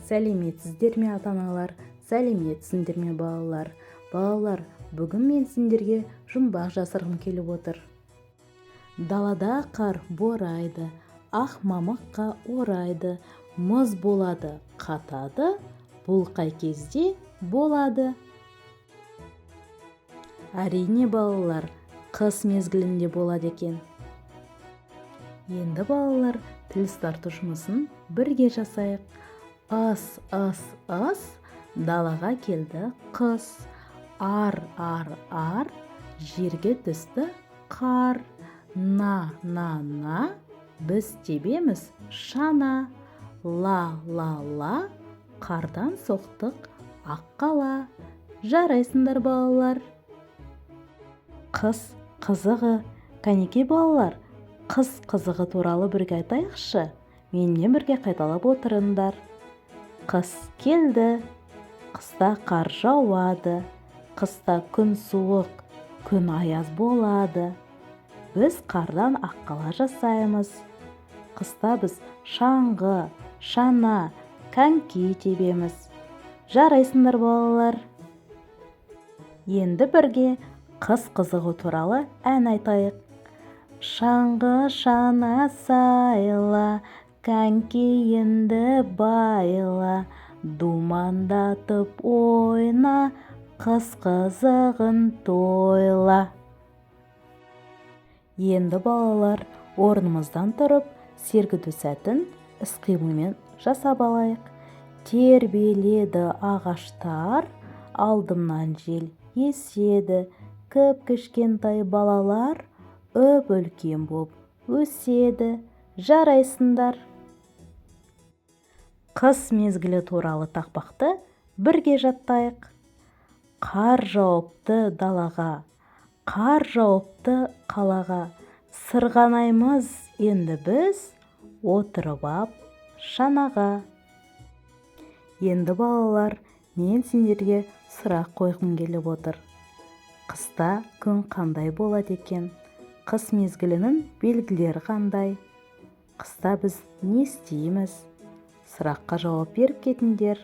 Сәлеметсіздер ме, ата-аналар! Сәлеметсіңдер ме, балалар! Балалар, бүгін мен сендерге жұмбақ жасырғым келіп отыр. Далада қар борайды, ақ мамыққа орайды, мұз болады, қатады. Бұл қай кезде болады? Әрине, балалар, қыс мезгілінде болады екен. Енді, балалар, тіл ұстарту жұмысын бірге жасайық. Ыс, ыс, ыс, далаға келді қыс. Ар, ар, ар, жерге түсті қар. На, на, на, біз тебеміз шана. Ла, ла, ла, қардан соқтық ақ қала. Жарайсыңдар, балалар! Қыс қызығы. Кәнекей, балалар, қыс қызығы туралы бірге айтайықшы. Менімен бірге қайталап отырыңдар. Қыс келді, қыста қар жауады, қыста күн суық, күн аяз болады. Біз қардан аққала жасаймыз. Қыста біз шаңғы, шана, коньки тебеміз. Жарайсыңдар, балалар! Енді бірге қыс қызығы туралы ән айтайық. Шаңғы, шана сайла, конькиіңді байла, думандатып ойна, қыс қызығын тойла. Енді, балалар, орнымыздан тұрып, сергіту сәтін іс-қимылмен жасап алайық. Тербеледі ағаштар, алдымнан жел еседі. Кіп-кішкентай балалар үп-үлкен боп өседі. Жарайсыңдар! Қыс мезгілі туралы тақпақты бірге жаттайық. Қар жауыпты далаға, қар жауыпты қалаға. Сырғанаймыз енді біз отырып ап шанаға. Енді, балалар, мен сендерге сұрақ қойғым келіп отыр. Қыста күн қандай болады екен? Қыс мезгілінің белгілері қандай? Қыста біз не істейміз? Сұраққа жауап беріп кетіңдер.